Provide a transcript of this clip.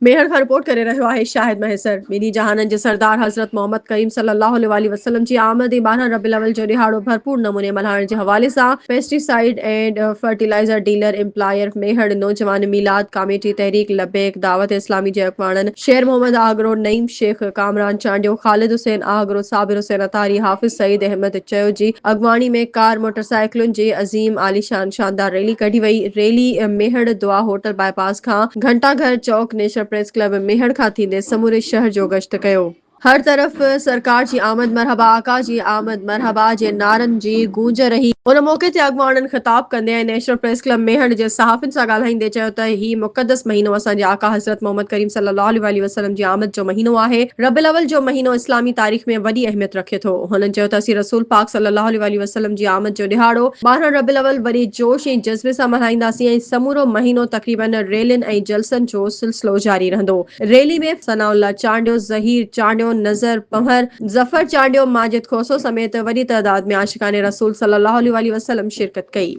ميهڙ کان رپورٽ ڪري رهيو آهي شاهد مهيسر. ٻنهي جهانن جي سردار حضرت محمد ڪريم صلي الله عليه واٰله وسلم جي آمد ۽ 12 ربيع الاول جو ڏهاڙو ڀرپور نموني ملهائڻ جي حوالي سان pesticide and fertilizer dealer employer Mehar نوجوان ميلاد ڪاميٽي تحريڪ لبيڪ دعوت اسلامي جي اڳواڻن شير محمد آگرو، نعيم شيخ، ڪامران چانڊيو، خالد حسين آگرو، صابر حسين عطاري، حافظ سعيد احمد چيو جي اڳواڻي ۾ ڪار موٽرسائيڪلن جي عظيم عاليشان شاندار ريلي ڪڍي وئي، ريلي ميهڙ دعا هوٽل باء پاس کان گهنٽا گهر چوڪ نيشنل پريس ڪلب ميهڙ کان ٿيندي سموري شهر جو گشت ڪيو. هر طرف سرڪار جي آمد مرحبا آقا جي آمد مرحبا جي نعرن جي گونج رهي. ان موقعي تي اڳواڻن خطاب ڪندي ۽ نيشنل پريس ڪلب ميهڙ جي صحافين سان ڳالهائيندي چيو ته هي مقدس مهينو اسان جي آقا حضرت محمد ڪريم صلي الله عليه واٰله وسلم جي آمد جو مهينو آهي، ربيع الاول جو مهينو اسلامي تاريخ ۾ وڏي اهميت رکي ٿو. هنن چيو ته اسين رسول پاڪ صلي الله عليه واٰله وسلم جي آمد جو ڏهاڙو 12 ربيع الاول وڏي جوش ۽ جذبي سان ملهائينداسين ۽ سمورو مهينو تقريبن ريلين ۽ جلسن جو سلسلو جاري رهندو. ريلي ۾ ثناء الله چانڊيو، ظهير چانڊيو، نظر پنهور، ظفر چانڊيو، ماجد کوسو سميت وڏي تعداد ۾ عاشقان رسول صلي الله عليه واٰله وسلم شرڪت ڪئي.